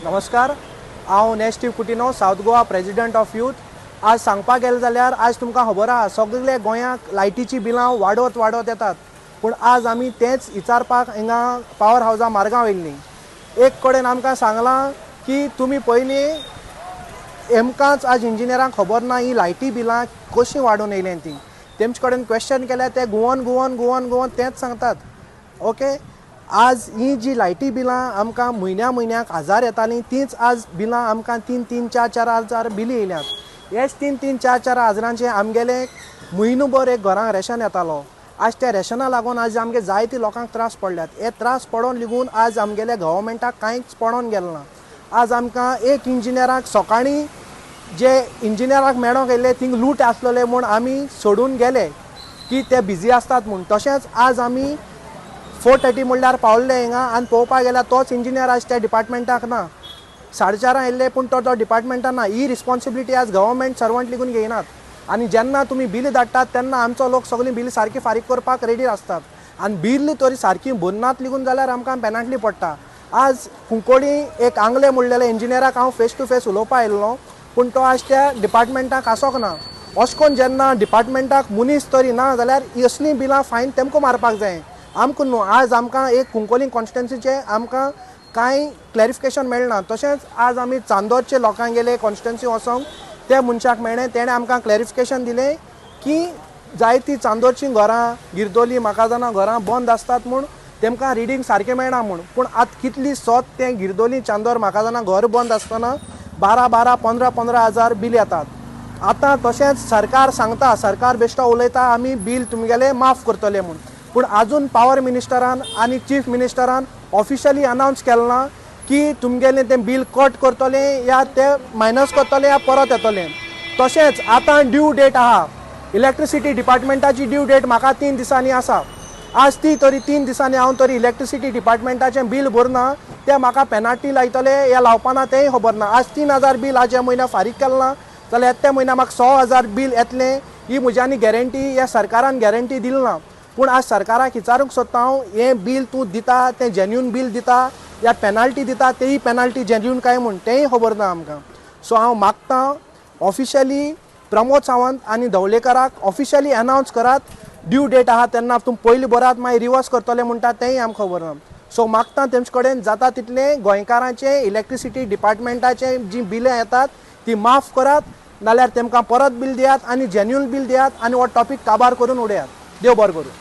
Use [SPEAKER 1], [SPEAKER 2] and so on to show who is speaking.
[SPEAKER 1] नमस्कार, हांव नेस्टीव Coutinho, South Goa president of youth. आज सांगपाक गेलें जाल्यार आज तुमकां खबर आहा, सगळे गोंयाक लायटीचीं बिलां वाडत वाडत येतात. पूण आज आमी तेंच विचारपाक हिंगा पावर हावजा मार्गांव येयल्लीं. एक कडेन आमकां सांगलां की तुमी पयलीं एमकांच आज इंजिनियरांक खबर ना ही लायटी बिलां कशीं वाडून येयल्यां तीं. तेमचे कडेन क्वेश्चन केल्यार ते घुंवोन घुंवोन घुंवोन घुंवोन तेंच सांगतात. ओके, आज ही जी लायटी बिलां आमकां म्हयन्या म्हयन्याक हजार येतालीं, तींच आज बिलां आमकां 3 3 4 4 हजार बिली येयल्यात. हेच 3 3 4 4 हजारांचे आमगेले म्हयनो भर एक घरांक रेशन येतालो. आज त्या रेशना लागून आज आमगे जायते लोकांक त्रास पडल्यात. हे त्रास पडोन लेगून आज आमगेल्या गव्हर्मेंटाक कांयच पडोन गेलें ना. आज आमकां एक इंजिनियराक सकाळीं जे इंजिनियराक मेळोंक येयल्ले थिंग लूट आसलेले म्हूण आमी सोडून गेले की ते बिजी आसतात म्हूण. तशेंच आज आमी 4:30 म्हणल्यार पावल्ले हिंगा आनी पळोवपाक गेल्यार तोच इंजिनियर आज त्या डिपार्टमेंटाक ना. 4:30 येयल्ले पूण तो तो डिपार्टमेंटाक ना. ही रिस्पॉन्सिबिलिटी आज गव्हर्मेंट सर्वंट लेगून घेयनात. आनी जेन्ना तुमी बिल धाडटात तेन्ना आमचो लोक सगळीं बिल सारकी फारीक करपाक रेडी आसतात आनी बिल तरी सारकी भरनात लेगून जाल्यार आमकां पेनाल्टी पडटा. आज कुंकळी एक आंगले म्हणलेले इंजिनियराक हांव फेस टू फेस उलोवपाक आयिल्लो, पूण तो आज त्या डिपार्टमेंटाक आसोंक ना. अशें करून जेन्ना डिपार्टमेंटाक मनीस तरी ना जाल्यार असलीं बिलां फायन तेमकां मारपाक जाय, आमकां न्हू. आज आमकां एक कुंकळी कॉन्स्टिट्युन्सीचें आमकां कांय क्लॅरिफिकेशन मेळना. तशेंच आज आमी चांदोरचे लोकांक गेले कॉन्स्टिट्युन्सी वचोंक त्या मनशाक मेळ्ळें, तेणें आमकां क्लॅरिफिकेशन दिलें की जायतीं चांदोरचीं घरां गिरदोली म्हाका घरां बंद आसतात म्हूण तेमकां रिडींग सारकें मेळना म्हूण. पूण आतां कितली सोत तें गिरदोली चांदोर म्हाका घर बंद आसतना 12 12 15 15 हजार बील येतात. आतां तशेंच सरकार सांगता, सरकार बेश्टो उलयता आमी बील तुमगेलें माफ करतले म्हूण, पूण आजून पावर मिनिस्टरान आनी चीफ मिनिस्टरान ऑफिशियली अनावन्स केलें ना की तुमगेलें तें बील कट करतलें या तें मायनस करतलें या परत येतलें. तशेंच आतां ड्यू डेट आहा, इलेक्ट्रिसिटी डिपार्टमेंटाची ड्यू डेट म्हाका 3 दिसांनी आसा. आज ती तरी 3 दिसांनी हांव तरी इलेक्ट्रिसिटी डिपार्टमेंटाचें बील भरना, तें म्हाका पेनाल्टी लायतले या लावपाना तेंय खबर ना. आज 3,000 बील आज ह्या म्हयन्याक फारीक केलें ना जाल्यार येत्या म्हयन्याक म्हाका 6,000 बील येतलें ही म्हज्यांनी गॅरंटी ह्या सरकारान गॅरंटी दिली ना. पूण आज सरकाराक विचारूंक सोदता हांव, हें बील तूं दिता तें जेन्यून बील दिता या पेनाल्टी दिता तेय पेनाल्टी जेन्यून काय म्हूण तेंय खबर ना आमकां. सो हांव मागतां ऑफिशियली प्रमोद सावंत आनी धवलेकराक ऑफिशियली अनावन्स करात, ड्यू डेट आहा तेन्ना तुमी पयलीं भरात मागीर रिवर्स करतले म्हणटा तेंय आमकां खबर ना. सो मागता तेमचे कडेन जाता तितलें गोंयकारांचें इलेक्ट्रिसिटी डिपार्टमेंटाचें जीं बिलां येतात ती माफ करात, नाल्यार तेमकां परत बील दियात आनी जेन्यून बील दियात आनी हो टॉपीक काबार करून उडयात. देव बरें करूं.